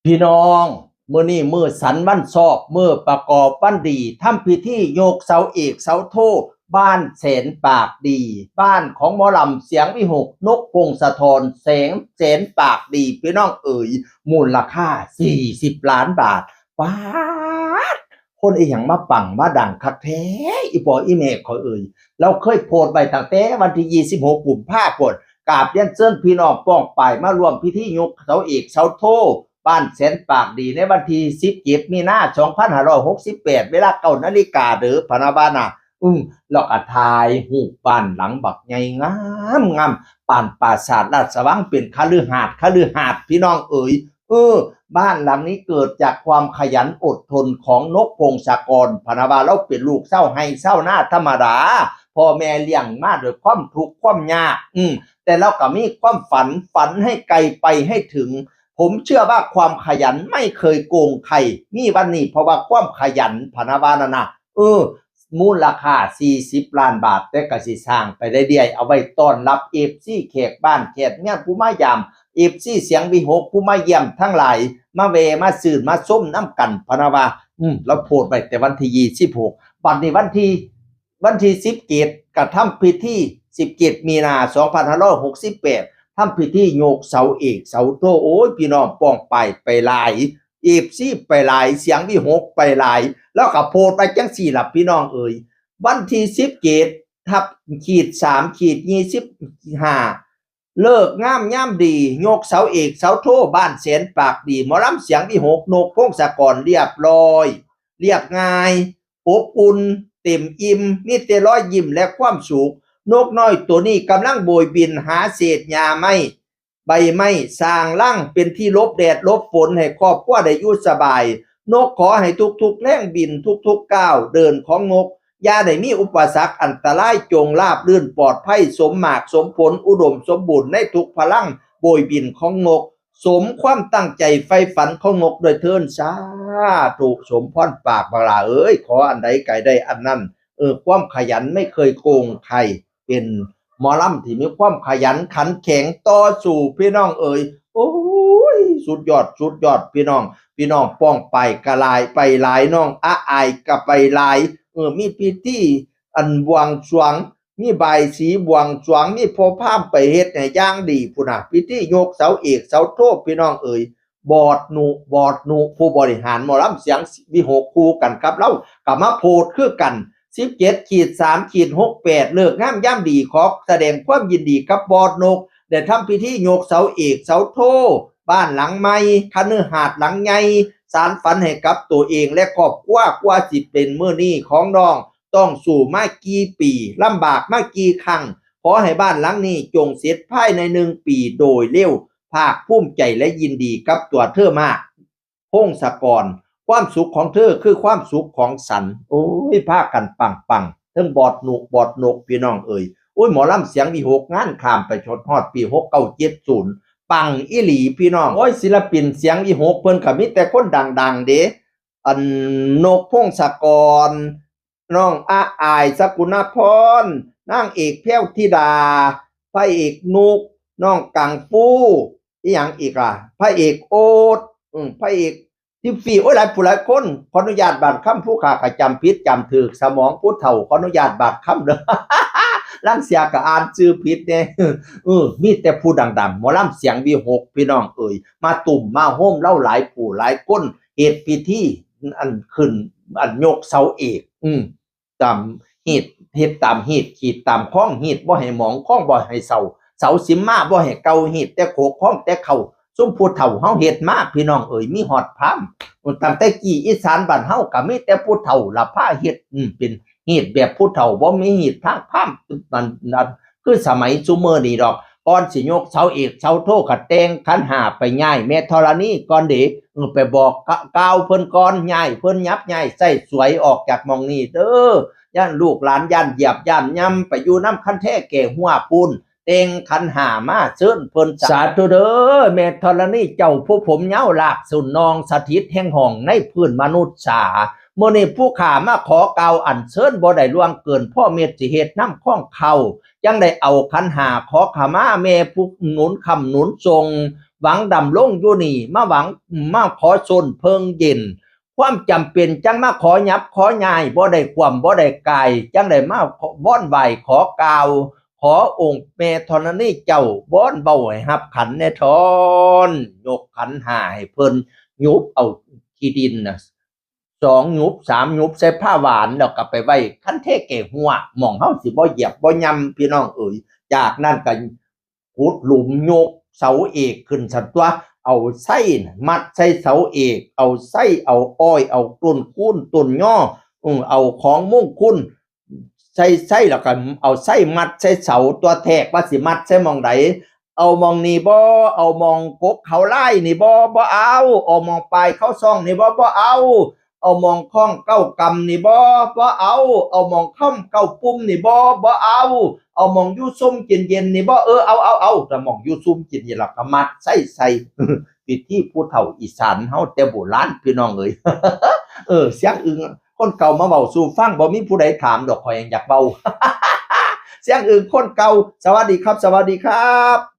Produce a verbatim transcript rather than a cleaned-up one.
พี่น้อง มื้อนี้มื้อสันวันชอบ มื้อประกอบวันดี ทำพิธียกเสาเอกเสาโท บ้านแสนปากดี บ้านของหมอลำเสียงวิหก นกพงศธร แสงแสนปากดี พี่น้องเอ๋ย มูลค่า สี่สิบล้านบาท ป๊าด คนอีหยังมาปังมาดังคักแท้ อีปออีแม่ขอยเอ๋ย เราเคยโพสต์ไว้ตั้งแต่วันที่ ยี่สิบหก กุมภาพันธ์ กราบเรียนเชิญพี่น้องป้องปายมาร่วมพิธียกเสาเอกเสาโท บ้านแสนปากดีในวันที่ สิบเจ็ด มีนา สองพันห้าร้อยหกสิบแปด เวลา เก้านาฬิกาเด้อ พะนะว่านะ อืม แล้วก็ถ่ายรูปบ้านหลังบักใหญ่งามงาม ปานปราสาทราชวัง เป็นคฤหาสน์ คฤหาสน์ พี่น้องเอ๋ย เออ บ้านหลังนี้เกิดจากความขยันอดทนของนกพงศกร พะนะว่า เราเป็นลูกชาวไร่ชาวนาธรรมดา พ่อแม่เลี้ยงมาด้วยความทุกข์ความยาก อืม แต่เราก็มีความฝัน ฝันให้ไกลไปให้ถึง ผมเชื่อว่าความขยันไม่เคยโกงใคร มีวันนี้เพราะว่าความขยัน พะนะว่านั่นนะ เออ มูลค่า สี่สิบล้านบาท แต่ก็สิสร้างไปเรื่อยๆ เอาไว้ต้อนรับ เอฟซี แขกบ้านแขกเมืองผู้มายาม เอฟซี เสียงวิหกผู้มาเยี่ยมทั้งหลาย มาแวะมาซื้นมาชมนำกัน พะนะว่า อืม เราโพสต์ไว้แต่วันที่ ยี่สิบหก บัดนี้วันที่ วันที่ สิบเจ็ด กระทำพิธี สิบเจ็ด มีนา สองพันห้าร้อยหกสิบแปด ทำพิธียกเสาเอกเสาโท โอ้ย พี่น้องป้องปายไปหลาย เอฟซี ไปหลาย เสียงวิหกไปหลาย แล้วก็โพสต์ไปจังสี่ล่ะพี่น้องเอ๋ย วันที่ สิบเจ็ด ทับขีด สาม ขีด ยี่สิบห้า เลิกงามยามดี ยกเสาเอกเสาโท บ้านแสนปากดี หมอลำเสียงวิหก นกพงศกร เรียบร้อย เรียบง่าย อบอุ่น เต็มอิ่ม มีแต่รอยยิ้มและความสุข นกน้อยตัวนี้กำลังโบยบินหาเศษหญ้าไม้ ใบไม้ สร้างรังเป็นที่หลบแดดหลบฝนให้ครอบครัวได้อยู่สบาย นกขอให้ทุกๆแล่งบินทุกๆก้าวเดินของนก อย่าได้มีอุปสรรคอันตราย จงราบรื่นปลอดภัย สมหมากสมผล อุดมสมบูรณ์ในทุกพลังโบยบินของนก สมความตั้งใจใฝ่ฝันของนกด้วยเทิน สาธุ สมพรปากบักหล่าเอ้ย ขออันใดก็ได้อันนั้น เออ ความขยันไม่เคยโกงใคร เป็นหมอลำที่มีความขยันขันแข็งต่อสู้ พี่น้องเอ๋ย โอ้ย สุดยอด สุดยอด พี่น้อง พี่น้องป้องปายก็หลาย ไปหลาย น้องอาอายก็ไปหลาย เออ มีพิธีอันบวงสรวง มีบายสีบวงสรวง มีพ่อพราหมณ์ไปเฮ็ดให้อย่างดีพุ้นน่ะ พิธียกเสาเอกเสาโท พี่น้องเอ๋ย บอดหนุ บอดหนุ ผู้บริหารหมอลำเสียงวิหกคู่กันกับเรา ก็มาโพสต์คือกัน สิบเจ็ด ขีด สาม ขีด หกแปด เลิกงามยามดี ขอแสดงความยินดีกับบอดหนุ ได้ทำพิธียกเสาเอกเสาโท บ้านหลังใหม่ คฤหาสน์หลังใหญ่ สานฝันให้กับตัวเองและครอบครัว กว่าสิเป็นมื้อนี้ของน้อง ต้องสู้มากี่ปี ลำบากมากี่ครั้ง ขอให้บ้านหลังนี้จงเสร็จภายในหนึ่งปีโดยเร็ว ภาคภูมิใจและยินดีกับตัวเธอมาก พงศกร ความสุขของเธอคือความสุขของฉัน โอ้ย พากันปังๆ เทิงบอดหนุ บอดหนุ พี่น้องเอ๋ย โอ้ย หมอลำเสียงวิหกงานข้ามไปจนฮอดปี หกเก้าเจ็ดศูนย์ ปังอีหลีพี่น้อง โอ้ย ศิลปินเสียงวิหกเพิ่นก็มีแต่คนดังๆ เด้ อัน นกพงศกร น้องอาอาย สกุณาพร นางเอกแพรวธิดา พระเอกนุก น้องกังฟู อีหยังอีกล่ะ พระเอกโอ๊ต อืม พระเอกทิฟฟี่ โอ้ย หลายผู้หลายคน ขออนุญาตบาดคำ ผู้ข้าก็จำผิดจำถูก สมองผู้เฒ่า ขออนุญาตบาดคำเด้อ ลางเทื่อก็อ่านชื่อผิดแน่ เออ มีแต่ผู้ดังๆ หมอลำเสียงวิหก พี่น้องเอ๋ย มาตุ้มมาโฮมเฮาหลายผู้หลายคน เฮ็ดพิธี อันขึ้น อันยกเสาเอก อืม ตามฮีต เฮ็ดตามฮีต ขีดตามคอง ฮีตบ่ให้หมอง คองบ่ให้เซา เสาสิมาบ่ให้เก่า ฮีตแต่โขก คองแต่เข่า ซุมผู้เฒ่าเฮาเฮ็ดมา พี่น้องเอ๋ย มีฮอดพราหมณ์ ตั้งแต่กี้อีสานบ้านเฮาก็มีแต่ผู้เฒ่าล่ะพาเฮ็ด อืม เป็นฮีตแบบผู้เฒ่า บ่มีฮีตทางพราหมณ์ นั่น นั่น คือสมัยซุมื้อนี้ดอก ก่อนสิยกเสาเอกเสาโทก็แต่งขันห้าไปไหว้แม่ธรณีก่อนเด้ เออ ไปบอกกะ-, กล่าวเพิ่นก่อน ไหว้เพิ่น ยับย้ายไส้สวยออกจากหม่องนี้เด้อ ย้านลูกหลานย้านเหยียบย้านย่ำ ไปอยู่นำคันแท้แก่ฮั้วพู้น แต่งขันห้ามาเชิญเพิ่น สาธุเด้อ แม่ธรณีเจ้าผู้ผมยาวลากสุนนอง สถิตแห่งห้องในพื้นมนุษย์สา มื้อนี้ผู้ข้ามาขอกล่าวอัญเชิญ บ่ได้ล่วงเกินพอเม็ดสิเฮ็ดนำคองเข่า จั่งได้เอาขันห้าขอขมาแม่ผู้หนุนค้ำหนุนส่ง หวังดำรงอยู่นี่ มาหวัง มาขอโซนเพิงเย็น ความจำเป็นจังมาขอหยับขอย้าย บ่ได้ความบ่ได้กาย จังได้มาขอ วอนไหว้ขอกล่าว ขอองค์แม่ธรณีเจ้า วอนเบาให้รับขันแน่ทอน ยกขันห้าให้เพิ่น ยุบเอาขี้ดินน่ะ สองหยุบสามหยุบใส่ผ้าหวาน แล้วก็ไปไว้คันเทแก่หัว หม่องเฮาสิบ่เหยียบบ่ย่ำ พี่น้องเอ๋ย จากนั้นก็ขุดหลุมยกเสาเอกขึ้นซั่นตั๊ว เอาไส้น่ะมัดใส่เสาเอก เอาไส้เอาอ้อย เอาต้นคูนต้นยอ อือ เอาของมงคล ใส่ไส้แล้วก็เอาไส้มัดใส่เสาตั๊ว แทรกว่าสิมัดใส่หม่องใด เอาหม่องนี่บ่ เอาหม่องกกเขาไล่นี่บ่ บ่เอา เอาหม่องปลายเขาซ่องนี่บ่ บ่เอา เอาหม่องข้องเก้ากำนี่บ่ บ่เอา เอาหม่องค้อมเก้าปุ่มนี่บ่ บ่เอา เอาหม่องอยู่ซุ่มกินเย็นนี่บ่ เออ เอา เอา เอา แต่หม่องอยู่ซุ่มกินเย็นล่ะก็มัดใส่ใส่ พิธีผู้เฒ่าอีสานเฮาแต่โบราณ พี่น้องเอ๋ย เออ เสียงอึ่งคนเก่ามาเว้าสู่ฟัง บ่มีผู้ใดถามดอก ข้อยยังอยากเว้า เสียงอึ่งคนเก่า สวัสดีครับ สวัสดีครับ